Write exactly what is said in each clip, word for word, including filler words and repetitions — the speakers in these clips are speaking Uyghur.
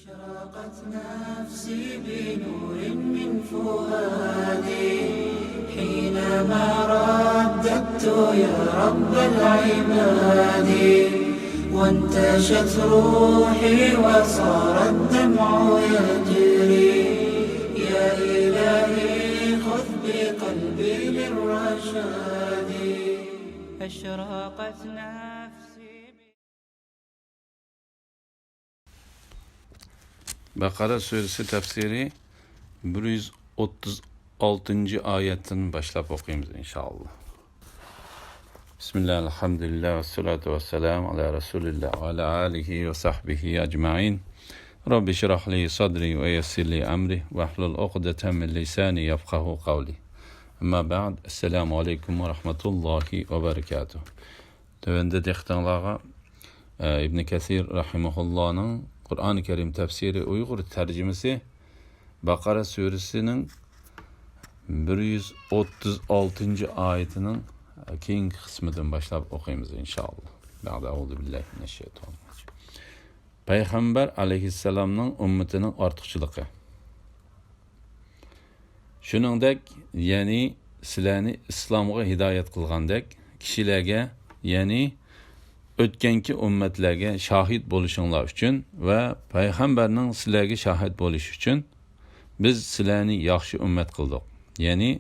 أشرقت نفسي بنور من فؤادي حينما رددت يا رب العباد، وانتشت روحي وصار الدمع يجري. يا إلهي خذ بقلبي للرشاد. أشرقت نفسي. بەقەرە سۈرىسى تەپسىرى بىر يۈز ئوتتۇز ئالتىنچى ئايەتتىن باشلاپ ئوقۇيمىز، ئىنشائاللا. بىسمىللا، ئەلھەمدۇلىللا، ۋەسسالاتۇ ۋەسسالامۇ ئالا رەسۇلىللا، ۋە ئالا ئالىھى ۋە سەھبىھى ئەجمەئىن. رەببىشرەھلى سەدرى ۋە يەسسىرلى ئەمرى، ۋەھلۇل ئۇقدەتەم مىن لىسانى يەفقەھۇ قەۋلى. ئەمما بەئد، ئەسسالامۇ ئەلەيكۇم ۋە رەھمەتۇللاھى ۋە بەرەكاتۇھ. تۆۋەندە دىققىتىڭلارغا، ئە، ئىبن كەسىر رەھىمەھۇللانىڭ قۇرئان كەرىم تەپسىرى ئۇيغۇر تەرجىمىسى بەقەرە سۈرىسىنىڭ بىر يۈز ئوتتۇز ئالتىنچى ئايىتىنىڭ، ئە، كېيىنكى قىسمىدىن باشلاپ ئوقۇيمىز، ئىنشائاللا. بەئدە، ئەئۇزۇ بىللاھى مىنەششەيتانىر رەجىم. پەيغەمبەر ئەلەيھىسسالامنىڭ ئۈممىتىنىڭ ئارتۇقچىلىقى. شۇنىڭدەك، يەنى سىلەرنى ئىسلامغا ھىدايەت قىلغاندەك، كىشىلەرگە، يەنى ئۆتكەنكى ئۈممەتلەرگە شاھىت بولۇشۇڭلار ئۈچۈن ۋە پەيغەمبەرنىڭ سىلەرگە شاھىت بولۇشى ئۈچۈن، بىز سىلەرنى ياخشى ئۈممەت قىلدۇق. يەنى،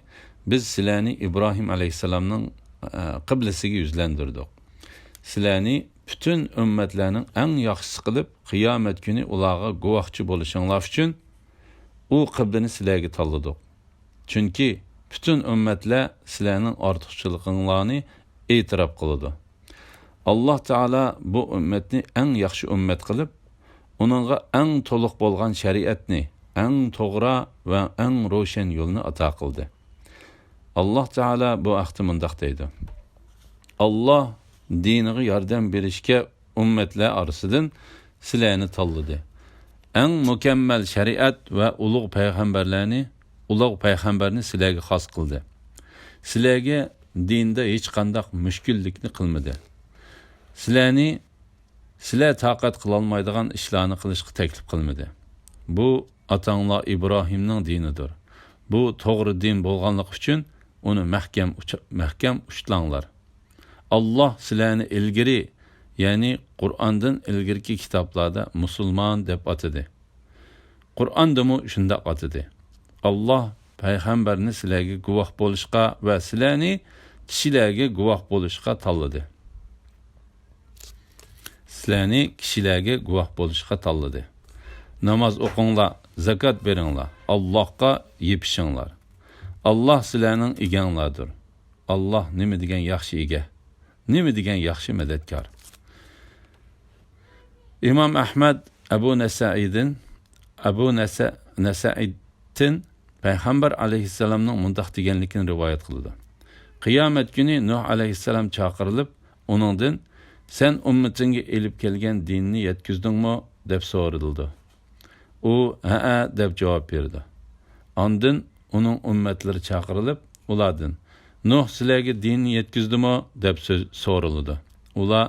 بىز سىلەرنى ئىبراھىم ئەلەيھىسسالامنىڭ، ئە، قىبلىسىگە يۈزلەندۈردۇق. سىلەرنى پۈتۈن ئۈممەتلەرنىڭ ئەڭ ياخشىسى قىلىپ، قىيامەت كۈنى ئۇلارغا گۇۋاھچى بولۇشۇڭلار ئۈچۈن، ئۇ قىبلىنى سىلەرگە تاللىدۇق. چۈنكى پۈتۈن ئۈممەتلەر سىلەرنىڭ ئارتۇقچىلىقىڭلارنى ئېتىراپ قىلىدۇ. ئاللاھ تائالا بۇ ئۈممەتنى ئەڭ ياخشى ئۈممەت قىلىپ، ئۇنىڭغا ئەڭ تولۇق بولغان شەرىئەتنى، ئەڭ توغرا ۋە ئەڭ روشەن يولنى ئاتا قىلدى. ئاللاھ تائالا بۇ ھەقتە مۇنداق دەيدۇ: ئاللاھ دىنىغا ياردەم بېرىشكە ئۈممەتلەر ئارىسىدىن سىلەرنى تاللىدى. ئەڭ مۇكەممەل شەرىئەت ۋە ئۇلۇغ پەيغەمبەرلەرنى، ئۇلۇغ پەيغەمبەرنى سىلەرگە خاس قىلدى. سىلەرگە دىندا ھېچقانداق مۈشكۈللۈكنى قىلمىدى. سىلەرنى، سىلەر تاقەت قىلالمايدىغان ئىشلارنى قىلىشقا تەكلىپ قىلمىدى. بۇ ئاتاڭلار ئىبراھىمنىڭ دىنىدۇر. بۇ توغرا دىن بولغانلىقى ئۈچۈن ئۇنى مەھكەم ئۇچ-، مەھكەم ئۇشتۇلاڭلار. ئاللاھ سىلەرنى ئىلگىرى، يەنى قۇرئاندىن ئىلگىرىكى كىتابلاردا مۇسۇلمان دەپ ئاتىدى. قۇرئاندىمۇ شۇنداق ئاتىدى. ئاللاھ پەيغەمبەرنى سىلەرگە گۇۋاھ بولۇشقا ۋە سىلەرنى كىشىلەرگە گۇۋاھ بولۇشقا تاللىدى. سىلەرنى كىشىلەرگە گۇۋاھ بولۇشقا تاللىدى. ناماز ئوقۇڭلار، زاكات بېرىڭلار، ئاللاھقا يېپىشىڭلار. ئاللاھ سىلەرنىڭ ئىگەڭلاردۇر. ئاللاھ نېمە دېگەن ياخشى ئىگە، نېمە دېگەن ياخشى مەدەتكار. ئىمام ئەھمەد ئەبۇ نەسەئىدىن، ئەبۇ نەسە-، نەسەئىدتىن پەيغەمبەر ئەلەيھىسسالامنىڭ مۇنداق دېگەنلىكىنى رىۋايەت قىلىدۇ: قىيامەت كۈنى نۇھ ئەلەيھىسسالام چاقىرىلىپ، ئۇنىڭدىن، سەن ئۈممىتىڭگە ئېلىپ كەلگەن دىننى يەتكۈزدۈڭمۇ؟ دەپ سورىلىدۇ. ئۇ، ھەئە، دەپ جاۋاب بېرىدۇ. ئاندىن ئۇنىڭ ئۈممەتلىرى چاقىرىلىپ، ئۇلاردىن، نۇھ سىلەرگە دىننى يەتكۈزدىمۇ؟ دەپ سۆز سورىلىدۇ. ئۇلار،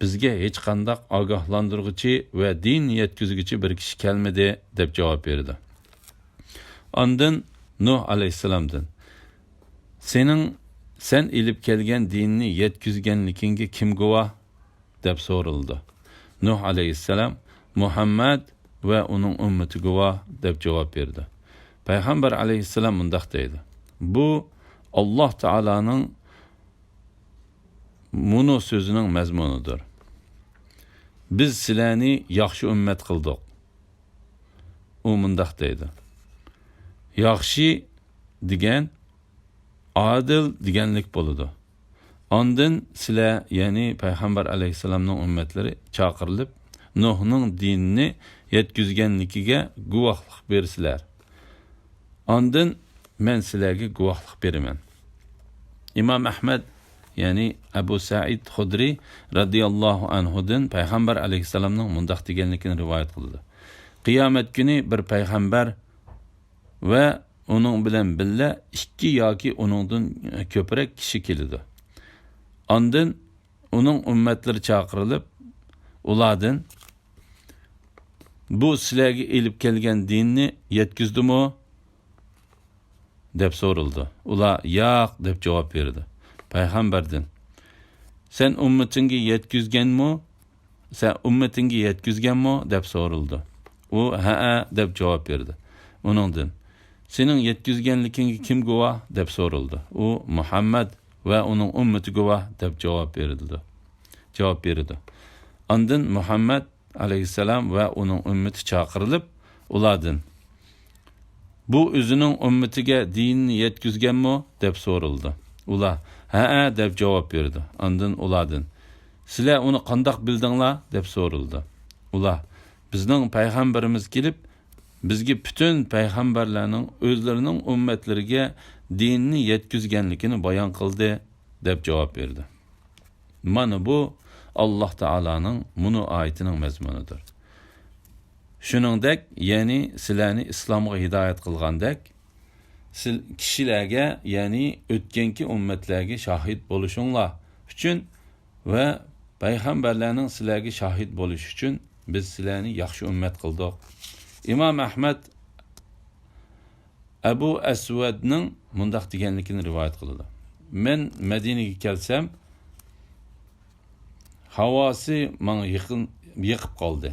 بىزگە ھېچقانداق ئاگاھلاندۇرغۇچى ۋە دىن يەتكۈزگۈچى بىر كىشى كەلمىدى، دەپ جاۋاب بېرىدۇ. ئاندىن نۇھ ئەلەيھىسسالامدىن، سېنىڭ، سەن ئېلىپ كەلگەن دىننى يەتكۈزگەنلىكىڭگە كىم گۇۋاھ؟ دەپ سورىلىدۇ. نۇھ ئەلەيھىسسالام، مۇھەممەد ۋە ئۇنىڭ ئۈممىتى گۇۋاھ، دەپ جاۋاب بېرىدۇ. پەيغەمبەر ئەلەيھىسسالام مۇنداق دەيدۇ: بۇ ئاللاھ تائالانىڭ مۇنۇ سۆزىنىڭ مەزمۇنىدۇر. بىز سىلەرنى ياخشى ئۈممەت قىلدۇق. ئۇ مۇنداق دەيدۇ: ياخشى دېگەن ئادىل دېگەنلىك بولىدۇ. ئاندىن سىلەر، يەنى پەيغەمبەر ئەلەيھىسسالامنىڭ ئۈممەتلىرى چاقىرىلىپ، نۇھنىڭ دىنىنى يەتكۈزگەنلىكىگە گۇۋاھلىق بېرىسىلەر. ئاندىن مەن سىلەرگە گۇۋاھلىق بېرىمەن. ئىمام ئەھمەد، يەنى ئەبۇ سەئىد خۇدرى رەزىياللاھۇ ئەنھۇدىن پەيغەمبەر ئەلەيھىسسالامنىڭ مۇنداق دېگەنلىكىنى رىۋايەت قىلىدۇ: قىيامەت كۈنى بىر پەيغەمبەر ۋە ئۇنىڭ بىلەن بىللە ئىككى ياكى ئۇنىڭدىن كۆپرەك كىشى كېلىدۇ. ئاندىن ئۇنىڭ ئۈممەتلىرى چاقىرىلىپ، ئۇلاردىن، بۇ سىلەرگە ئېلىپ كەلگەن دىننى يەتكۈزدىمۇ؟ دەپ سورىلىدۇ. ئۇلار، ياق، دەپ جاۋاب بېرىدۇ. پەيغەمبەردىن، سەن ئۈممىتىڭگە يەتكۈزگەنمۇ؟ سەن ئۈممىتىڭگە يەتكۈزگەنمۇ؟ دەپ سورىلىدۇ. ئۇ، ھەئە، دەپ جاۋاب بېرىدۇ. ئۇنىڭدىن، سېنىڭ يەتكۈزگەنلىكىڭگە كىم گۇۋاھ؟ دەپ سورىلىدۇ. ئۇ، مۇھەممەد ۋە ئۇنىڭ ئۈممىتى گۇۋاھ، دەپ جاۋاب بېرىدۇ. جاۋاب بېرىدۇ. ئاندىن مۇھەممەد ئەلەيھىسسالام ۋە ئۇنىڭ ئۈممىتى چاقىرىلىپ، ئۇلاردىن، بۇ ئۆزىنىڭ ئۈممىتىگە دىننى يەتكۈزگەنمۇ؟ دەپ سورىلىدۇ. ئۇلار، ھەئە، دەپ جاۋاب بېرىدۇ. ئاندىن ئۇلاردىن، سىلەر ئۇنى قانداق بىلدىڭلار؟ دەپ سورىلىدۇ. ئۇلار، بىزنىڭ پەيغەمبىرىمىز كېلىپ، بىزگە پۈتۈن پەيغەمبەرلەرنىڭ ئۆزلىرىنىڭ ئۈممەتلىرىگە دىننى يەتكۈزگەنلىكىنى بايان قىلدى، دەپ جاۋاب بېرىدۇ. مانا بۇ ئاللاھ تائالانىڭ مۇنۇ ئايىتىنىڭ مەزمۇنىدۇر. شۇنىڭدەك، يەنى سىلەرنى ئىسلامغا ھىدايەت قىلغاندەك، سىل-، كىشىلەرگە، يەنى ئۆتكەنكى ئۈممەتلەرگە شاھىت بولۇشۇڭلار ئۈچۈن ۋە پەيغەمبەرلەرنىڭ سىلەرگە شاھىت بولۇشى ئۈچۈن بىز سىلەرنى ياخشى ئۈممەت قىلدۇق. ئىمام ئەھمەد ئەبۇ ئەسۋەدنىڭ مۇنداق دېگەنلىكىنى رىۋايەت قىلىدۇ. مەن مەدىنىگە كەلسەم، ھاۋاسى ماڭا يېقىن، يېقىپ قالدى.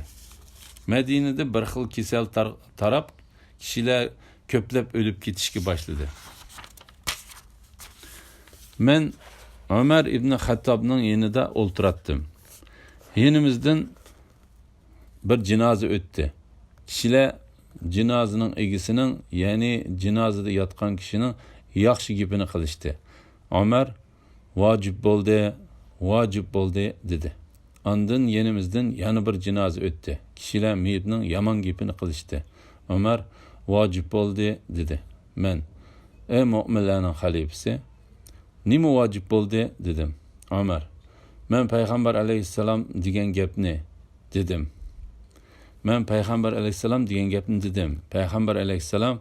مەدىنىدە بىر خىل كېسەل تار-، تاراپ، كىشىلەر كۆپلەپ ئۆلۈپ كېتىشكە باشلىدى. مەن ئۆمەر ئىبن خەتتابنىڭ يېنىدا ئولتۇراتتىم. يېنىمىزدىن بىر جىنازا ئۆتتى. كىشىلەر جىنازىنىڭ ئىگىسىنىڭ، يەنى جىنازىدا ياتقان كىشىنىڭ ياخشى گېپىنى قىلىشتى. ئۆمەر، ۋاجىپ بولدى، ۋاجىپ بولدى، دېدى. ئاندىن يېنىمىزدىن يەنە بىر جىنازا ئۆتتى. كىشىلەر مېيىپنىڭ يامان گېپىنى قىلىشتى. ئۆمەر، ۋاجىپ بولدى، دېدى. مەن، ئەي مۆمىنلەرنىڭ خەلىپىسى، نېمە ۋاجىپ بولدى؟ دېدىم. ئۆمەر، مەن پەيغەمبەر ئەلەيھىسسالام دېگەن گەپنى دېدىم. مەن پەيغەمبەر ئەلەيھىسسالام دېگەن گەپنى دېدىم. پەيغەمبەر ئەلەيھىسسالام،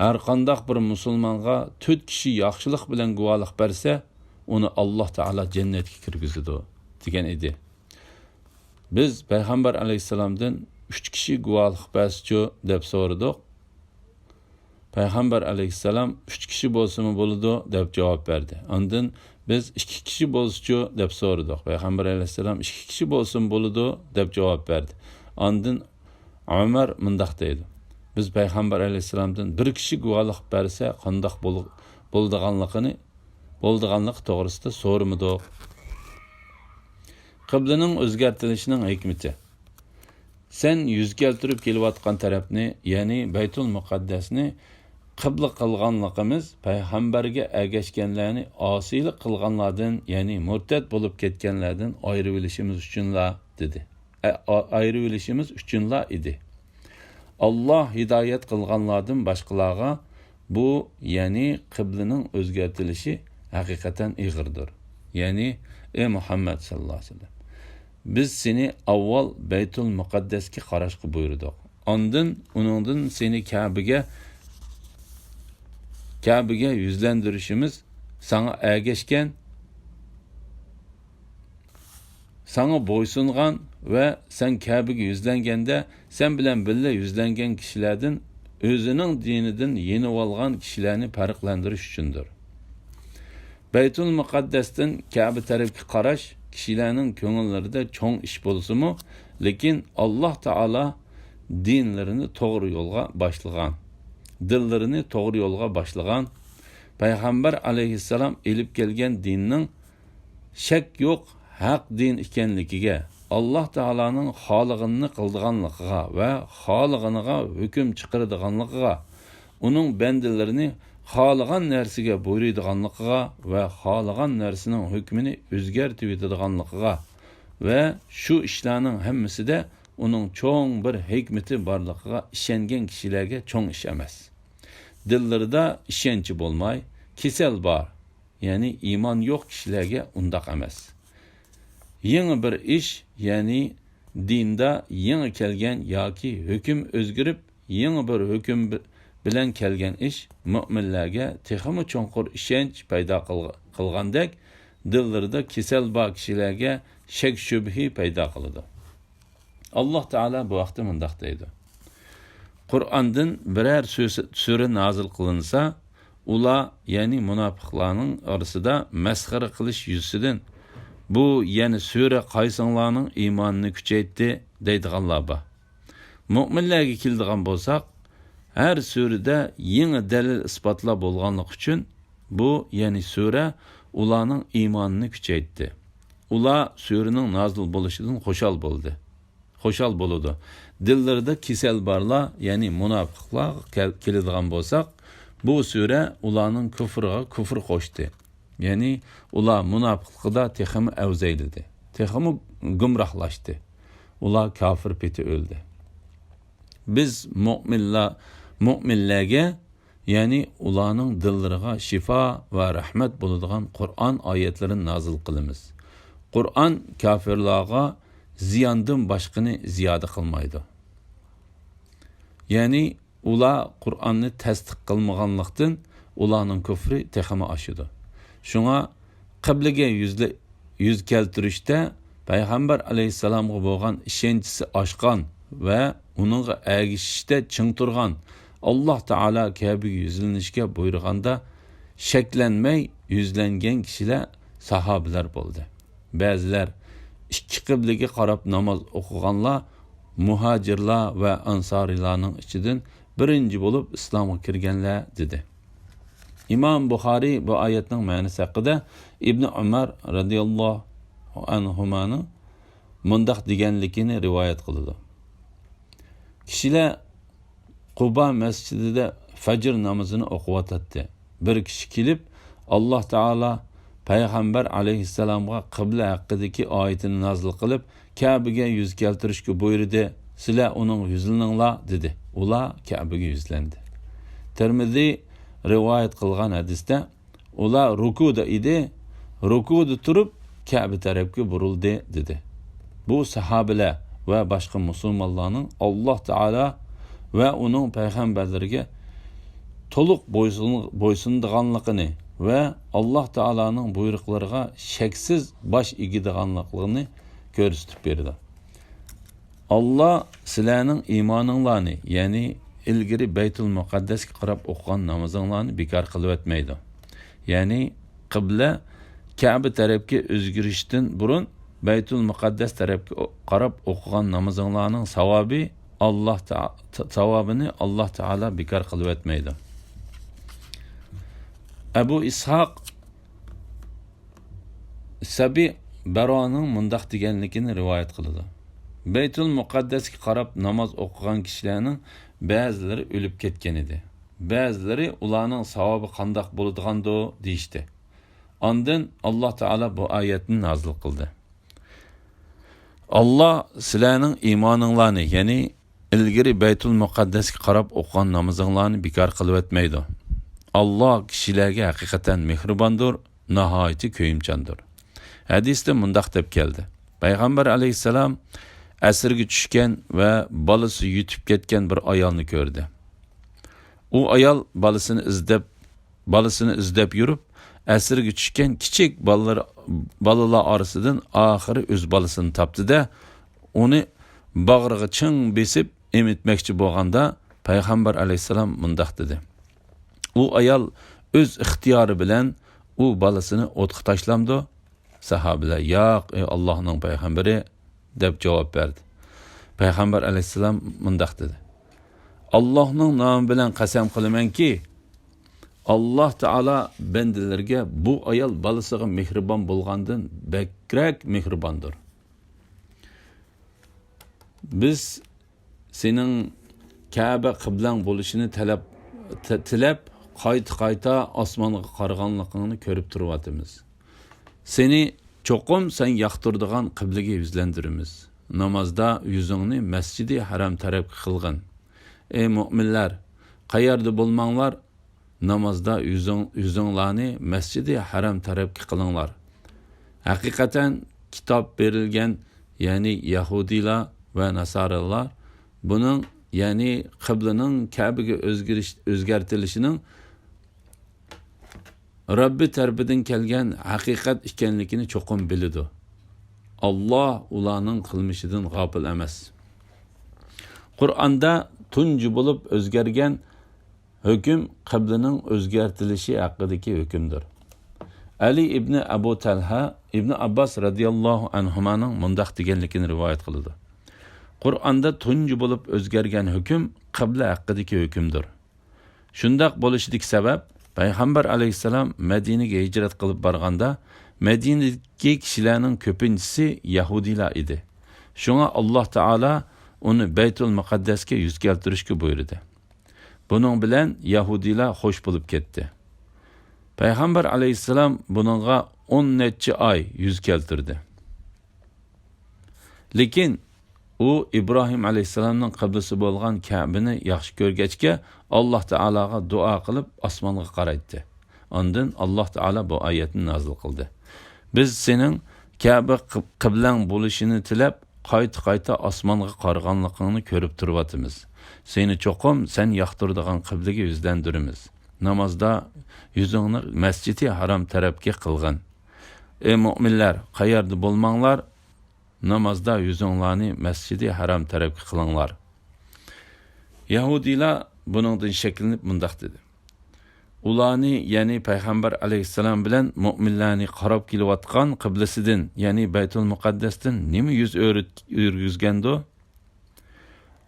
ھەرقانداق بىر مۇسۇلمانغا تۆت كىشى ياخشىلىق بىلەن گۇۋاھلىق بەرسە، ئۇنى ئاللاھ تائالا جەننەتكە كىرگۈزىدۇ، دېگەن ئىدى. بىز پەيغەمبەر ئەلەيھىسسالامدىن ئۈچ كىشى گۇۋاھلىق بەرسىچۇ؟ دەپ سورىدۇق. پەيغەمبەر ئەلەيھىسسالام، ئۈچ كىشى بولسىمۇ بولىدۇ، دەپ جاۋاب بەردى. ئاندىن بىز، ئىككى كىشى بولسىچۇ؟ دەپ سورىدۇق. پەيغەمبەر ئەلەيھىسسالام، ئىككى كىشى بولسىمۇ بولىدۇ، دەپ جاۋاب بەردى. ئاندىن ئۆمەر مۇنداق دەيدۇ، بىز پەيغەمبەر ئەلەيھىسسالامدىن، بىر كىشى گۇۋاھلىق بەرسە قانداق بول-، بولىدىغانلىقىنى، بولىدىغانلىقى توغرىسىدا سورىمىدۇق. قىبلىنىڭ ئۆزگەرتىلىشىنىڭ ھېكمىتى. سەن يۈز كەلتۈرۈپ كېلىۋاتقان تەرەپنى، يەنى بەيتۇل مۇقەددەسنى قىبلە قىلغانلىقىمىز پەيغەمبەرگە ئەگەشكەنلەرنى ئاسىيلىق قىلغانلاردىن، يەنى مۇرتەت بولۇپ كەتكەنلەردىن ئايرىۋېلىشىمىز ئۈچۈنلا، دېدى. ئە، ئا-، ئايرىۋېلىشىمىز ئۈچۈنلا ئىدى. ئاللاھ ھىدايەت قىلغانلاردىن باشقىلارغا بۇ، يەنى قىبلىنىڭ ئۆزگەرتىلىشى ھەقىقەتەن ئېغىردۇر. يەنى، ئەي مۇھەممەد ساللاللاھۇ ئەلەيھى ۋەسەللەم، بىز سېنى ئاۋۋال بەيتۇل مۇقەددەسكە قاراشقا بۇيرۇدۇق. ئاندىن ئۇنىڭدىن سېنى كەبىگە، كەبىگە يۈزلەندۈرۈشىمىز ساڭا ئەگەشكەن، ساڭا بويسۇنغان ۋە سەن كەبىگە يۈزلەنگەندە سەن بىلەن بىللە يۈزلەنگەن كىشىلەردىن ئۆزىنىڭ دىنىدىن يېنىۋالغان كىشىلەرنى پەرقلەندۈرۈش ئۈچۈندۇر. بەيتۇل مۇقەددەستىن كەبە تەرەپكە قاراش كىشىلەرنىڭ كۆڭۈللىرىدە چوڭ ئىش بولسىمۇ، لېكىن ئاللاھ تائالا دىنلىرىنى توغرا يولغا باشلىغان، دىللىرىنى توغرا يولغا باشلىغان، پەيغەمبەر ئەلەيھىسسالام ئېلىپ كەلگەن دىننىڭ شەك يوق ھەق دىن ئىكەنلىكىگە، ئاللاھ تائالانىڭ خالىغىنىنى قىلىدىغانلىقىغا ۋە خالىغىنىغا ھۆكۈم چىقىرىدىغانلىقىغا، ئۇنىڭ بەندىلىرىنى خالىغان نەرسىگە بۇيرۇيدىغانلىقىغا ۋە خالىغان نەرسىنىڭ ھۆكمىنى ئۆزگەرتىۋېتىدىغانلىقىغا ۋە شۇ ئىشلارنىڭ ھەممىسىدە ئۇنىڭ چوڭ بىر ھېكمىتى بارلىقىغا ئىشەنگەن كىشىلەرگە چوڭ ئىش ئەمەس. دىللىرىدا ئىشەنچى بولماي، كېسەل بار، يەنى ئىمان يوق كىشىلەرگە ئۇنداق ئەمەس. يېڭى بىر ئىش، يەنى دىندا يېڭى كەلگەن ياكى ھۆكۈم ئۆزگىرىپ، يېڭى بىر ھۆكۈم بى-، بىلەن كەلگەن ئىش مۆمىنلەرگە تېخىمۇ چوڭقۇر ئىشەنچ پەيدا قىلغ-، قىلغاندەك، دىللىرىدا كېسەل بار كىشىلەرگە شەك-شۈبھە پەيدا قىلىدۇ. ئاللاھ تائالا بۇ ھەقتە مۇنداق دەيدۇ: قۇرئاندىن بىرەر سۈ-، سۈرە نازىل قىلىنسا، ئۇلار، يەنى مۇناپىقلارنىڭ ئارىسىدا مەسخىرە قىلىش يۈزىسىدىن، «بۇ يەنە سۈرە قايسىڭلارنىڭ ئىمانىنى كۈچەيتتى؟» دەيدىغانلار بار. مۆمىنلەرگە كېلىدىغان بولساق، ھەر سۈرىدە يېڭى دەلىل-ئىسپاتلار بولغانلىقى ئۈچۈن، بۇ، يەنى سۈرە، ئۇلارنىڭ ئىمانىنى كۈچەيتتى. ئۇلار سۈرىنىڭ نازىل بولۇشىدىن خۇشال بولدى. خۇشال بولىدۇ. دىللىرىدا كېسەل بارلار، يەنى مۇناپىقلارغا كەل-، كېلىدىغان بولساق، بۇ سۈرە ئۇلارنىڭ كۇفرىغا كۇفر قوشتى. يەنى ئۇلار مۇناپىقلىقىدا تېخىمۇ ئەۋزەيلىدى، تېخىمۇ گۇمراھلاشتى. ئۇلار كاپىر پېتى ئۆلدى. بىز مۆمىنلار، مۆمىنلەرگە، يەنى ئۇلارنىڭ دىللىرىغا شىفا ۋە رەھمەت بولىدىغان قۇرئان ئايەتلىرىنى نازىل قىلىمىز. قۇرئان كاپىرلارغا زىياندىن باشقىنى زىيادە قىلمايدۇ. يەنى ئۇلار قۇرئاننى تەستىق قىلمىغانلىقتىن، ئۇلارنىڭ كۇفرى تېخىمۇ ئاشىدۇ. شۇڭا قىبلىگە يۈزلە-، يۈز كەلتۈرۈشتە پەيغەمبەر ئەلەيھىسسالامغا بولغان ئىشەنچىسى ئاشقان ۋە ئۇنىڭغا ئەگىشىشتە چىڭ تۇرغان، ئاللاھ تائالا كەبىگە يۈزلىنىشكە بۇيرۇغاندا شەكلەنمەي يۈزلەنگەن كىشىلەر ساھابىلەر بولدى. بەزىلەر ئىككى قىبلىگە قاراپ ناماز ئوقۇغانلار مۇھاجىرلار ۋە ئەنسارىيلارنىڭ ئىچىدىن بىرىنچى بولۇپ ئىسلامغا كىرگەنلەر، دېدى. ئىمام بۇخارىي بۇ ئايەتنىڭ مەنىسى ھەققىدە ئىبنى ئۆمەر رەزىياللاھۇ ئەنھۇمانىڭ مۇنداق دېگەنلىكىنى رىۋايەت قىلىدۇ: كىشىلەر قۇبا مەسچىتىدە فەجر نامىزىنى ئوقۇۋاتاتتى. بىر كىشى كېلىپ، ئاللاھ تائالا پەيغەمبەر ئەلەيھىسسالامغا قىبلە ھەققىدىكى ئايىتىنى نازىل قىلىپ، كەبىگە يۈز كەلتۈرۈشكە بۇيرۇدى، سىلەر ئۇنىڭغا يۈزلىنىڭلار، دېدى. ئۇلار كەبىگە يۈزلەندى. تىرمىزى رىۋايەت قىلغان ھەدىستە، ئۇلار رۇكۇدا ئىدى، رۇكۇدا تۇرۇپ، كەبە تەرەپكە بۇرۇلدى، دېدى. بۇ ساھابىلەر ۋە باشقا مۇسۇلمانلارنىڭ ئاللاھ تائالا ۋە ئۇنىڭ پەيغەمبەرلىرىگە تولۇق بويسۇن-، بويسۇنىدىغانلىقىنى ۋە ئاللاھ تائالانىڭ بۇيرۇقلىرىغا شەكسىز باش ئېگىدىغانلىقلىرىنى كۆرسىتىپ بېرىدۇ. ئاللاھ سىلەرنىڭ ئىمانىڭلارنى، يەنى ئىلگىرى بەيتۇل مۇقەددەسكە قاراپ ئوقۇغان نامىزىڭلارنى بىكار قىلىۋەتمەيدۇ. يەنى قىبلە كەبە تەرەپكە ئۆزگىرىشتىن بۇرۇن بەيتۇل مۇقەددەس تەرەپكە ئو-، قاراپ ئوقۇغان نامىزىڭلارنىڭ ساۋابى ئاللاھ تا-، تا-، ساۋابىنى ئاللاھ تائالا بىكار قىلىۋەتمەيدۇ. ئەبۇ ئىسھاق سەبى بەرانىڭ مۇنداق دېگەنلىكىنى رىۋايەت قىلىدۇ: بەيتۇل مۇقەددەسكە قاراپ ناماز ئوقۇغان كىشىلەرنىڭ بەزىلىرى ئۆلۈپ كەتكەن ئىدى. بەزىلىرى ئۇلارنىڭ ساۋابى قانداق بولىدىغاندۇ دېيىشتى. ئاندىن ئاللاھ تائالا بۇ ئايەتنى نازىل قىلدى: ئاللاھ سىلەرنىڭ ئىمانىڭلارنى، يەنى ئىلگىرى بەيتۇل مۇقەددەسكە قاراپ ئوقۇغان نامىزىڭلارنى بىكار قىلىۋەتمەيدۇ. ئاللاھ كىشىلەرگە ھەقىقەتەن مېھرىباندۇر، ناھايىتى كۆيۈمچاندۇر. ھەدىستە مۇنداق دەپ كەلدى: پەيغەمبەر ئەلەيھىسسالام ئەسىرگە چۈشكەن ۋە بالىسى يېتىپ كەتكەن بىر ئايالنى كۆردى. ئۇ ئايال بالىسىنى ئىزدەپ، بالىسىنى ئىزدەپ يۈرۈپ، ئەسىرگە چۈشكەن كىچىك بالىلار، بالىلار ئارىسىدىن ئاخىرى ئۆز بالىسىنى تاپتى-دە، ئۇنى باغرىغا چىڭ بېسىپ ئېمىتمەكچى بولغاندا، پەيغەمبەر ئەلەيھىسسالام مۇنداق دېدى: ئۇ ئايال ئۆز ئىختىيارى بىلەن ئۇ بالىسىنى ئوتقا تاشلامدۇ؟ ساھابىلەر: ياق، ئەي ئاللاھنىڭ پەيغەمبىرى، دەپ جاۋاب بەردى. پەيغەمبەر ئەلەيھىسسالام مۇنداق دېدى: ئاللاھنىڭ نامى بىلەن قەسەم قىلىمەنكى، ئاللاھ تائالا بەندىلىرىگە بۇ ئايال بالىسىغا مېھرىبان بولغاندىن بەكرەك مېھرىباندۇر. بىز سېنىڭ كەبە قىبلەڭ بولۇشىنى تەلەپ، تە-، تىلەپ، قايتا-قايتا ئاسمانغا قارىغانلىقىڭنى كۆرۈپ تۇرۇۋاتىمىز. سېنى چوقۇم سەن ياقتۇرىدىغان قىبلىگە يۈزلەندۈرىمىز. نامازدا يۈزۈڭنى مەسجىدى ھەرەم تەرەپكە قىلغىن. ئەي مۆمىنلەر، قەيەردە بولماڭلار، نامازدا يۈزۈڭ-، يۈزۈڭلارنى مەسجىدى ھەرەم تەرەپكە قىلىڭلار. ھەقىقەتەن كىتاب بېرىلگەن، يەنى يەھۇدىيلار ۋە ناسارالار بۇنىڭ، يەنى قىبلىنىڭ كەبىگە ئۆزگىرىش، ئۆزگەرتىلىشىنىڭ رەببى تەرىپىدىن كەلگەن ھەقىقەت ئىكەنلىكىنى چوقۇم بىلىدۇ. ئاللاھ ئۇلارنىڭ قىلمىشىدىن غاپىل ئەمەس. قۇرئاندا تۇنجى بولۇپ ئۆزگەرگەن ھۆكۈم قىبلىنىڭ ئۆزگەرتىلىشى ھەققىدىكى ھۆكۈمدۇر. ئەلى ئىبنى ئەبۇ تەلھە ئىبنى ئابباس رەزىياللاھۇ ئەنھۇمانىڭ مۇنداق دېگەنلىكىنى رىۋايەت قىلىدۇ: قۇرئاندا تۇنجى بولۇپ ئۆزگەرگەن ھۆكۈم قىبلە ھەققىدىكى ھۆكۈمدۇر. شۇنداق بولۇشىدىكى سەۋەب، پەيغەمبەر ئەلەيھىسسالام مەدىنىگە ھىجرەت قىلىپ بارغاندا، مەدىنىدىكى كىشىلەرنىڭ كۆپىنچىسى يەھۇدىيلار ئىدى. شۇڭا ئاللاھ تائالا ئۇنى بەيتۇل مۇقەددەسكە يۈز كەلتۈرۈشكە بۇيرۇدى. بۇنىڭ بىلەن يەھۇدىيلار خوش بولۇپ كەتتى. پەيغەمبەر ئەلەيھىسسالام بۇنىڭغا ئون نەچچە ئاي يۈز كەلتۈردى. لېكىن ئۇ ئىبراھىم ئەلەيھىسسالامنىڭ قىبلىسى بولغان كەبىنى ياخشى كۆرگەچكە، ئاللاھ تائالاغا دۇئا قىلىپ ئاسمانغا قارايتتى. ئاندىن ئاللاھ تائالا بۇ ئايەتنى نازىل قىلدى: بىز سېنىڭ كەبە قىب-، قىبلەڭ بولۇشىنى تىلەپ، قايتا-قايتا ئاسمانغا قارىغانلىقىڭنى كۆرۈپ تۇرۇۋاتىمىز. سېنى چوقۇم سەن ياقتۇرىدىغان قىبلىگە يۈزلەندۈرىمىز. نامازدا يۈزۈڭنى مەسجىدى ھارام تەرەپكە قىلغىن. ئەي مۆمىنلەر، قەيەردە بولماڭلار، نامازدا يۈزۈڭلارنى مەسجىدى ھارام تەرەپكە قىلىڭلار. يەھۇدىيلار بۇنىڭدىن شەكلىنىپ مۇنداق دېدى: ئۇلارنى، يەنى پەيغەمبەر ئەلەيھىسسالام بىلەن مۆمىنلەرنى قاراپ كېلىۋاتقان قىبلىسىدىن، يەنى بەيتۇل مۇقەددەستىن نېمە يۈز ئۆرۈت-، ئۆرگۈزگەندۇ؟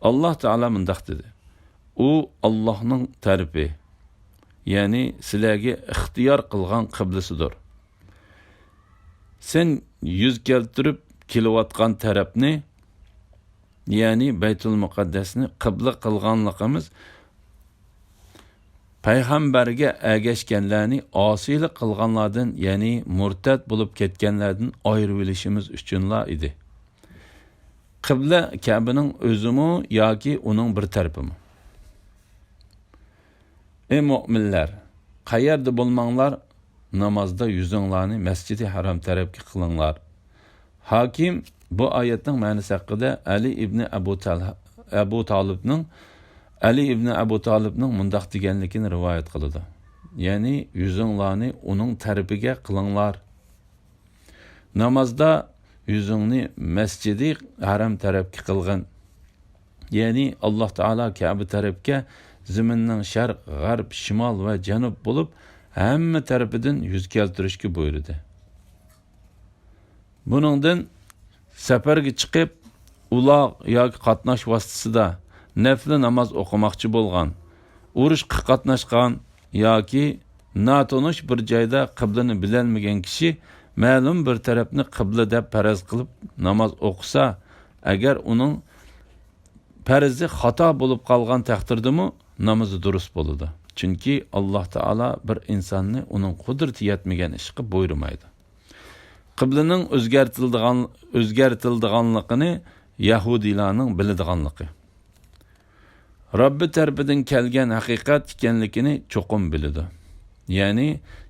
ئاللاھ تائالا مۇنداق دېدى: ئۇ ئاللاھنىڭ تەرىپى، يەنى سىلەرگە ئىختىيار قىلغان قىبلىسىدۇر. سەن يۈز كەلتۈرۈپ كېلىۋاتقان تەرەپنى، يەنى بەيتۇل مۇقەددەسنى قىبلە قىلغانلىقىمىز پەيغەمبەرگە ئەگەشكەنلەرنى ئاسىيلىق قىلغانلاردىن، يەنى مۇرتەت بولۇپ كەتكەنلەردىن ئايرىۋېلىشىمىز ئۈچۈنلا ئىدى. قىبلە كەبىنىڭ ئۆزىمۇ ياكى ئۇنىڭ بىر تەرىپىمۇ؟ ئەي مۆمىنلەر، قەيەردە بولماڭلار، نامازدا يۈزۈڭلارنى مەسجىدى ھارام تەرەپكە قىلىڭلار. ھاكىم بۇ ئايەتنىڭ مەنىسى ھەققىدە ئەلى ئىبنى ئەبۇ تەلھە-، ئەبۇ تالىبنىڭ، ئەلى ئىبنى ئەبۇ تالىبنىڭ مۇنداق دېگەنلىكىنى رىۋايەت قىلىدۇ. يەنى يۈزۈڭلارنى ئۇنىڭ تەرىپىگە قىلىڭلار. نامازدا يۈزۈڭنى مەسجىدى ھەرەم تەرەپكە قىلغىن. يەنى ئاللاھ تائالا كەبە تەرەپكە زېمىننىڭ شەرق، غەرب، شىمال ۋە جەنۇب بولۇپ ھەممە تەرىپىدىن يۈز كەلتۈرۈشكە بۇيرۇدى. بۇنىڭدىن سەپەرگە چىقىپ، ئۇلاغ ياكى قاتناش ۋاسىتىسىدا نەپلى ناماز ئوقۇماقچى بولغان، ئۇرۇشقا قاتناشقان ياكى ناتونۇش بىر جايدا قىبلىنى بىلەلمىگەن كىشى مەلۇم بىر تەرەپنى قىبلە دەپ پەرەز قىلىپ ناماز ئوقۇسا، ئەگەر ئۇنىڭ پەرزى خاتا بولۇپ قالغان تەقدىردىمۇ نامىزى دۇرۇس بولىدۇ. چۈنكى ئاللاھ تائالا بىر ئىنساننى ئۇنىڭ قۇدرىتى يەتمىگەن ئىشقا بۇيرۇمايدۇ. قىبلىنىڭ ئۆزگەرتىلىدىغان-، ئۆزگەرتىلىدىغانلىقىنى يەھۇدىيلارنىڭ بىلىدىغانلىقى، رەببى تەرىپىدىن كەلگەن ھەقىقەت ئىكەنلىكىنى چوقۇم بىلىدۇ. يەنى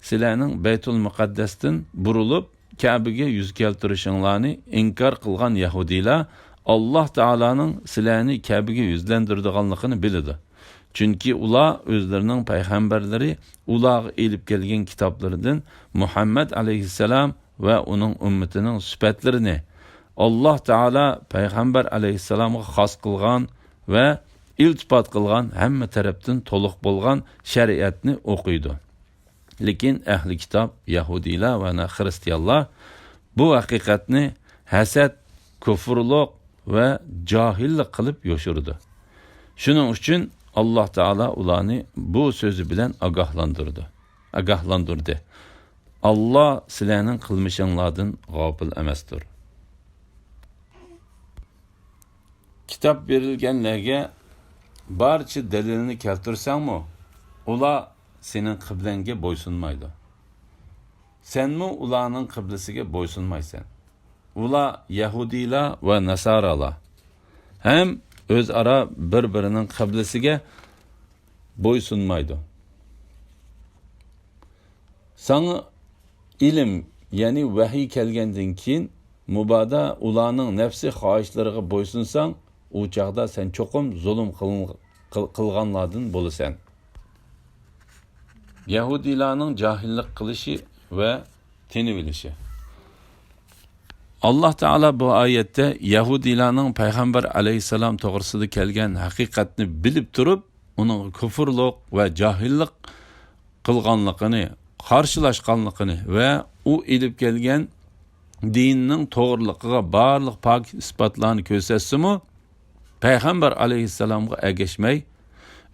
سىلەرنىڭ بەيتۇل مۇقەددەستىن بۇرۇلۇپ، كەبىگە يۈز كەلتۈرۈشۈڭلارنى ئىنكار قىلغان يەھۇدىيلار ئاللاھ تائالانىڭ سىلەرنى كەبىگە يۈزلەندۈرىدىغانلىقىنى بىلىدۇ. چۈنكى ئۇلار ئۆزلىرىنىڭ پەيغەمبەرلىرى ئۇلارغا ئېلىپ كەلگەن كىتابلىرىدىن مۇھەممەد ئەلەيھىسسالام ۋە ئۇنىڭ ئۈممىتىنىڭ سۈپەتلىرىنى، ئاللاھ تائالا پەيغەمبەر ئەلەيھىسسالامغا خاس قىلغان ۋە ئىلتىپات قىلغان ھەممە تەرەپتىن تولۇق بولغان شەرىئەتنى ئوقۇيدۇ. لېكىن ئەھلى كىتاب، يەھۇدىيلار ۋە خىرىستىيانلار بۇ ھەقىقەتنى ھەسەت، كۇفۇرلۇق ۋە جاھىللىق قىلىپ يوشۇرىدۇ. شۇنىڭ ئۈچۈن ئاللاھ تائالا ئۇلارنى بۇ سۆزى بىلەن ئاگاھلاندۇرىدۇ، ئاگاھلاندۇردى: ئاللاھ سىلەرنىڭ قىلمىشىڭلاردىن غاپىل ئەمەستۇر. كىتاب بېرىلگەنلەرگە بارچە دەلىلنى كەلتۈرسەڭمۇ، ئۇلار سېنىڭ قىبلەڭگە بويسۇنمايدۇ. سەنمۇ ئۇلارنىڭ قىبلىسىگە بويسۇنمايسەن. ئۇلار يەھۇدىيلار ۋە ناسارالار ھەم ئۆزئارا بىر-بىرىنىڭ قىبلىسىگە بويسۇنمايدۇ. ساڭا ئىلىم، يەنى ۋەھىي كەلگەندىن كېيىن، مۇبادا ئۇلارنىڭ نەپسى خاھىشلىرىغا بويسۇنساڭ، ئۇ چاغدا سەن چوقۇم زۇلۇم قىلىن-، قىل-، قىلغانلاردىن بولىسەن. يەھۇدىيلارنىڭ جاھىللىق قىلىشى ۋە تىنىۋېلىشى. ئاللاھ تائالا بۇ ئايەتتە يەھۇدىيلارنىڭ پەيغەمبەر ئەلەيھىسسالام توغرىسىدا كەلگەن ھەقىقەتنى بىلىپ تۇرۇپ، ئۇنىڭغا كۇفرلۇق ۋە جاھىللىق قىلغانلىقىنى، قارشىلاشقانلىقىنى ۋە ئۇ ئېلىپ كەلگەن دىننىڭ توغرىلىقىغا بارلىق پاكىت ئىسپاتلارنى كۆرسەتسىمۇ، پەيغەمبەر ئەلەيھىسسالامغا ئەگەشمەي،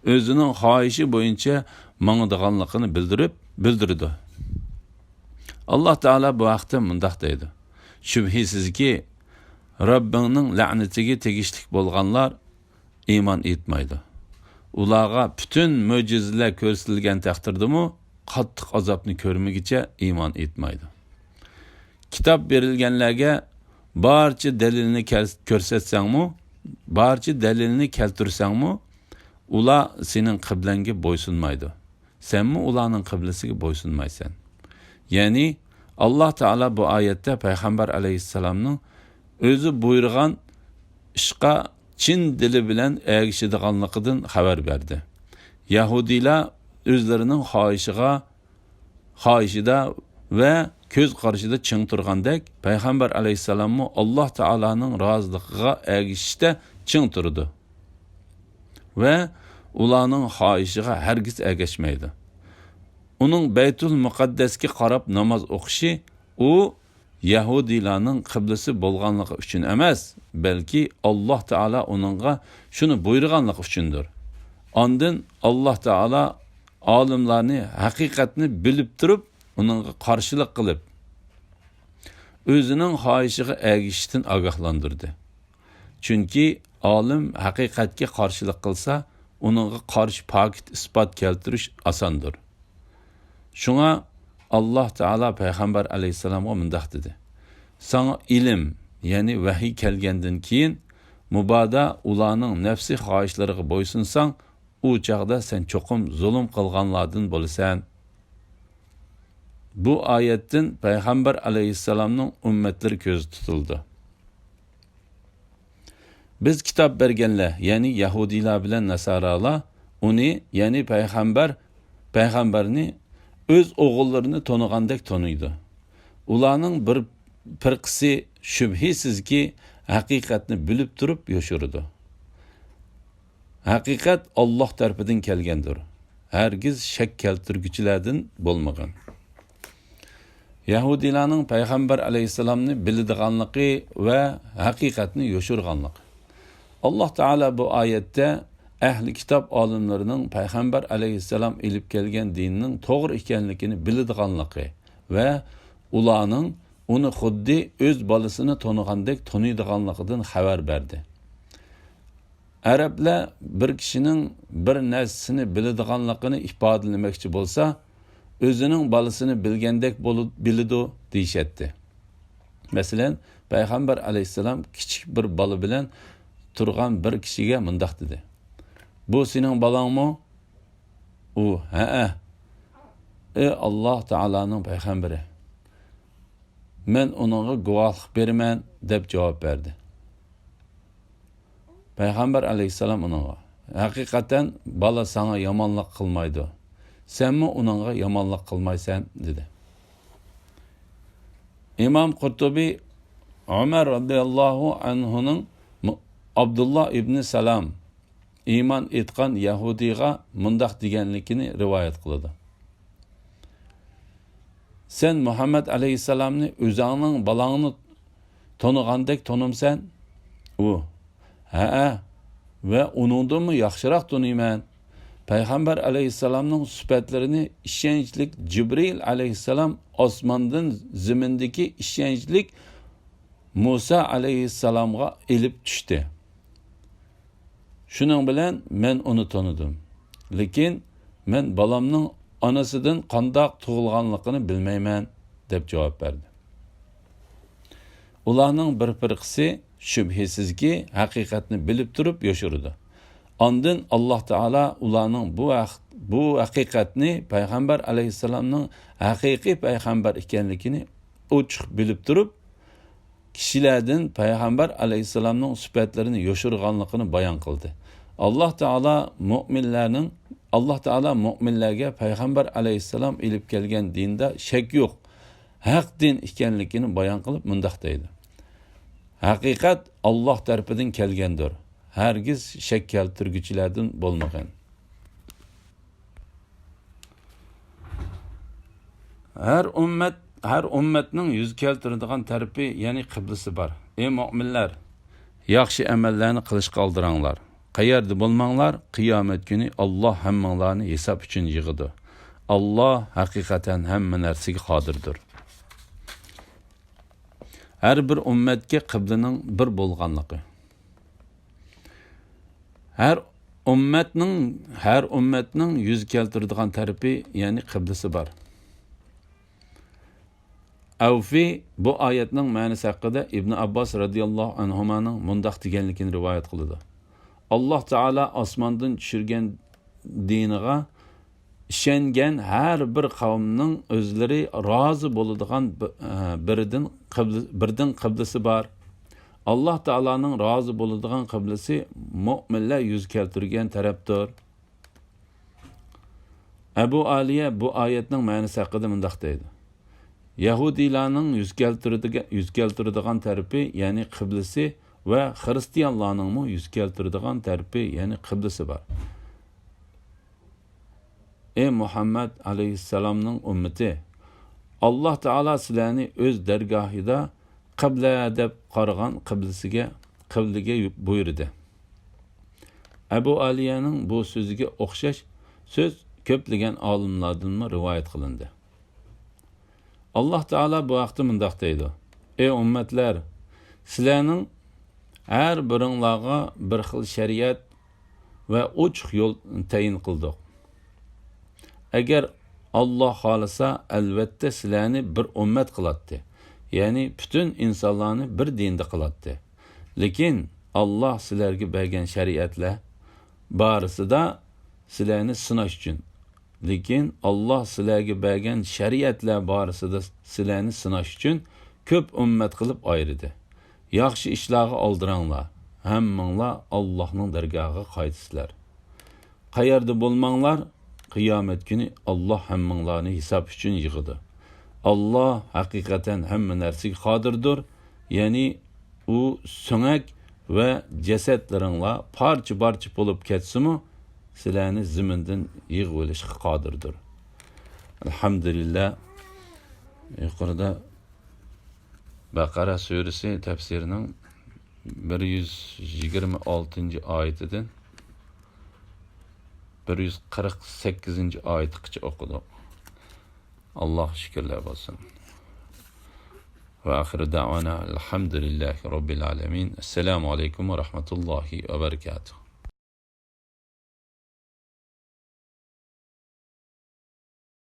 ئۆزىنىڭ خاھىشى بويىچە ماڭىدىغانلىقىنى بىلدۈرۈپ، بىلدۈرىدۇ. ئاللاھ تائالا بۇ ھەقتە مۇنداق دەيدۇ: شۈبھىسىزكى، رەببىڭنىڭ لەنىتىگە تېگىشلىك بولغانلار ئىمان ئېيتمايدۇ. ئۇلارغا پۈتۈن مۆجىزىلەر كۆرسىتىلگەن تەقدىردىمۇ، قاتتىق ئازابنى كۆرمىگۈچە ئىمان ئېيتمايدۇ. كىتاب بېرىلگەنلەرگە بارچە دەلىلنى كەل-، كۆرسەتسەڭمۇ، بارچە دەلىلنى كەلتۈرسەڭمۇ، ئۇلار سېنىڭ قىبلەڭگە بويسۇنمايدۇ. سەنمۇ ئۇلارنىڭ قىبلىسىگە بويسۇنمايسەن. يەنى، ئاللاھ تائالا بۇ ئايەتتە پەيغەمبەر ئەلەيھىسسالامنىڭ ئۆزى بۇيرۇغان ئىشقا چىن دىلى بىلەن ئەگىشىدىغانلىقىدىن خەۋەر بەردى. يەھۇدىيلار ئۆزلىرىنىڭ خاھىشىغا، خاھىشىدا ۋە كۆز قارىشىدا چىڭ تۇرغاندەك، پەيغەمبەر ئەلەيھىسسالاممۇ ئاللاھ تائالانىڭ رازىلىقىغا ئەگىشىشتە چىڭ تۇرىدۇ ۋە ئۇلارنىڭ خاھىشىغا ھەرگىز ئەگەشمەيدۇ. ئۇنىڭ بەيتۇل مۇقەددەسكە قاراپ ناماز ئوقۇشى ئۇ يەھۇدىيلارنىڭ قىبلىسى بولغانلىقى ئۈچۈن ئەمەس، بەلكى ئاللاھ تائالا ئۇنىڭغا شۇنى بۇيرۇغانلىقى ئۈچۈندۇر. ئاندىن ئاللاھ تائالا ئالىملارنى ھەقىقەتنى بىلىپ تۇرۇپ، ئۇنىڭغا قارشىلىق قىلىپ، ئۆزىنىڭ خاھىشىغا ئەگىشىشتىن ئاگاھلاندۇردى. چۈنكى ئالىم ھەقىقەتكە قارشىلىق قىلسا، ئۇنىڭغا قارشى پاكىت ئىسپات كەلتۈرۈش ئاساندۇر. شۇڭا ئاللاھ تائالا پەيغەمبەر ئەلەيھىسسالامغا مۇنداق دېدى: ساڭا ئىلىم، يەنى ۋەھىي كەلگەندىن كېيىن، مۇبادا ئۇلارنىڭ نەپسىي خاھىشلىرىغا بويسۇنساڭ، ئۇ چاغدا سەن چوقۇم زۇلۇم قىلغانلاردىن بولىسەن. بۇ ئايەتتىن پەيغەمبەر ئەلەيھىسسالامنىڭ ئۈممەتلىرى كۆزدە تۇتۇلىدۇ. بىز كىتاب بەرگەنلەر، يەنى يەھۇدىيلار بىلەن ناسارالار ئۇنى، يەنى پەيغەمبەر، پەيغەمبەرنى ئۆز ئوغۇللىرىنى تونۇغاندەك تونۇيدۇ. ئۇلارنىڭ بىر پىرقىسى شۈبھىسىزكى ھەقىقەتنى بىلىپ تۇرۇپ يوشۇرىدۇ. ھەقىقەت ئاللاھ تەرىپىدىن كەلگەندۇر. ھەرگىز شەك كەلتۈرگۈچىلەردىن بولمىغىن. يەھۇدىيلارنىڭ پەيغەمبەر ئەلەيھىسسالامنى بىلىدىغانلىقى ۋە ھەقىقەتنى يوشۇرغانلىقى. ئاللاھ تائالا بۇ ئايەتتە ئەھلى كىتاب ئالىملىرىنىڭ پەيغەمبەر ئەلەيھىسسالام ئېلىپ كەلگەن دىننىڭ توغرا ئىكەنلىكىنى بىلىدىغانلىقى ۋە ئۇلارنىڭ ئۇنى خۇددى ئۆز بالىسىنى تونۇغاندەك تونۇيدىغانلىقىدىن خەۋەر بەردى. ئەرەبلەر بىر كىشىنىڭ بىر نەرسىنى بىلىدىغانلىقىنى ئىپادىلىمەكچى بولسا، ئۆزىنىڭ بالىسىنى بىلگەندەك بولۇ-، بىلىدۇ دېيىشەتتى. مەسىلەن، پەيغەمبەر ئەلەيھىسسالام كىچىك بىر بالا بىلەن تۇرغان بىر كىشىگە مۇنداق دېدى: بۇ سېنىڭ بالاڭمۇ؟ ئۇ، ھەئە، ئى ئاللاھ تائالانىڭ پەيغەمبىرى، مەن ئۇنىڭغا گۇۋاھلىق بېرىمەن، دەپ جاۋاب بەردى. پەيغەمبەر ئەلەيھىسسالام ئۇنىڭغا، ھەقىقەتەن بالا ساڭا يامانلىق قىلمايدۇ، سەنمۇ ئۇنىڭغا يامانلىق قىلمايسەن، دېدى. ئىمام قۇرتۇبى ئۆمەر رەزىياللاھۇ ئەنھۇنىڭ مۇ-، ئابدۇللا ئىبنى سالام ئىمان ئېيتقان يەھۇدىيغا مۇنداق دېگەنلىكىنى رىۋايەت قىلىدۇ: سەن مۇھەممەد ئەلەيھىسسالامنى ئۆزۈڭنىڭ بالاڭنى تونۇغاندەك تونۇمسەن؟ ئۇ، ھەئە، ۋە ئۇنىڭدىنمۇ ياخشىراق تونۇيمەن. پەيغەمبەر ئەلەيھىسسالامنىڭ سۈپەتلىرىنى ئىشەنچلىك جىبرىئىل ئەلەيھىسسالام ئاسماندىن زېمىندىكى ئىشەنچلىك مۇسا ئەلەيھىسسالامغا ئېلىپ چۈشتى. شۇنىڭ بىلەن مەن ئۇنى تونۇدۇم. لېكىن مەن بالامنىڭ ئانىسىدىن قانداق تۇغۇلغانلىقىنى بىلمەيمەن، دەپ جاۋاب بەردى. ئۇلارنىڭ بىر پىرقىسى شۈبھىسىزكى ھەقىقەتنى بىلىپ تۇرۇپ يوشۇرىدۇ. ئاندىن ئاللاھ تائالا ئۇلارنىڭ بۇ ھەق-، بۇ ھەقىقەتنى پەيغەمبەر ئەلەيھىسسالامنىڭ ھەقىقىي پەيغەمبەر ئىكەنلىكىنى ئوچۇق بىلىپ تۇرۇپ، كىشىلەردىن پەيغەمبەر ئەلەيھىسسالامنىڭ سۈپەتلىرىنى يوشۇرغانلىقىنى بايان قىلدى. ئاللاھ تائالا مۆمىنلەرنىڭ، ئاللاھ تائالا مۆمىنلەرگە پەيغەمبەر ئەلەيھىسسالام ئېلىپ كەلگەن دىندا شەك يوق، ھەق دىن ئىكەنلىكىنى بايان قىلىپ مۇنداق دەيدۇ: ھەقىقەت ئاللاھ تەرىپىدىن كەلگەندۇر. ھەرگىز شەك كەلتۈرگۈچىلەردىن بولمىغىن. ھەر ئۈممەت، ھەر ئۈممەتنىڭ يۈز كەلتۈرىدىغان تەرىپى، يەنى قىبلىسى بار. ئەي مۆمىنلەر، ياخشى ئەمەللەرنى قىلىشقا ئالدىراڭلار. قەيەردە بولماڭلار، قىيامەت كۈنى ئاللاھ ھەممىڭلارنى ھېساب ئۈچۈن يىغىدۇ. ئاللاھ ھەقىقەتەن ھەممە نەرسىگە قادىردۇر. ھەر بىر ئۈممەتكە قىبلىنىڭ بىر بولغانلىقى. ھەر ئۈممەتنىڭ، ھەر ئۈممەتنىڭ يۈز كەلتۈرىدىغان تەرىپى، يەنى قىبلىسى بار. ئەۋفى بۇ ئايەتنىڭ مەنىسى ھەققىدە ئىبن ئابباس رەزىياللاھۇ ئەنھۇمانىڭ مۇنداق دېگەنلىكىنى رىۋايەت قىلىدۇ: ئاللاھ تائالا ئاسماندىن چۈشۈرگەن دىنىغا ئىشەنگەن ھەر بىر قەۋمنىڭ ئۆزلىرى رازى بولىدىغان بىردىن قىبلە-، بىردىن قىبلىسى بار. ئاللاھ تائالانىڭ رازى بولىدىغان قىبلىسى مۆمىنلەر يۈز كەلتۈرگەن تەرەپتۇر. ئەبۇ ئالىيە بۇ ئايەتنىڭ مەنىسى ھەققىدە مۇنداق دەيدۇ: يەھۇدىيلارنىڭ يۈز كەلتۈرىدىگە-، يۈز كەلتۈرىدىغان تەرىپى، يەنى قىبلىسى، ۋە خىرىستىيانلارنىڭمۇ يۈز كەلتۈرىدىغان تەرىپى، يەنى قىبلىسى بار. ئەي مۇھەممەد ئەلەيھىسسالامنىڭ ئۈممىتى، ئاللاھ تائالا سىلەرنى ئۆز دەرگاھىدا قىبلە دەپ قارىغان قىبلىسىگە، قىبلىگە بۇيرۇدى. ئەبۇ ئالىيەنىڭ بۇ سۆزىگە ئوخشاش سۆز كۆپلىگەن ئالىملاردىنمۇ رىۋايەت قىلىندى. ئاللاھ تائالا بۇ ھەقتە مۇنداق دەيدۇ: ئەي ئۈممەتلەر، سىلەرنىڭ ھەر بىرىڭلارغا بىر خىل شەرىئەت ۋە ئوچۇق يول تەيىن قىلدۇق. ئەگەر ئاللاھ خالىسا، ئەلۋەتتە سىلەرنى بىر ئۈممەت قىلاتتى، يەنى پۈتۈن ئىنسانلارنى بىر دىندا قىلاتتى. لېكىن ئاللاھ سىلەرگە بەرگەن شەرىئەتلەر بارىسىدا سىلەرنى سىناش ئۈچۈن، لېكىن ئاللاھ سىلەرگە بەرگەن شەرىئەتلەر بارىسىدا سىلەرنى سىناش ئۈچۈن كۆپ ئۈممەت قىلىپ ئايرىدى. ياخشى ئىشلارغا ئالدىراڭلار، ھەممىڭلار ئاللاھنىڭ دەرگاھىغا قايتىسىلەر. قەيەردە بولماڭلار، قىيامەت كۈنى ئاللاھ ھەممىڭلارنى ھېساب ئۈچۈن يىغىدۇ. ئاللاھ ھەقىقەتەن ھەممە نەرسىگە قادىردۇر، يەنى ئۇ سۆڭەك ۋە جەسەتلىرىڭلار پارچە-پارچە بولۇپ كەتسىمۇ، سىلەرنى زېمىندىن يىغىۋېلىشقا قادىردۇر. ئەلھەمدۇلىللا. يۇقىرىدا بەقەرە سۈرىسى تەپسىرىنىڭ بىر يۈز يىگىرمە ئالتىنچى ئايىتىدىن بىر يۈز قىرىق سەككىزىنچى ئايىتىغىچە ئوقۇدۇق. ئاللاھقا شۈكۈرلەر بولسۇن. وآخر دعوانا الحمد لله رب العالمين. السلام عليكم ورحمة الله وبركاته.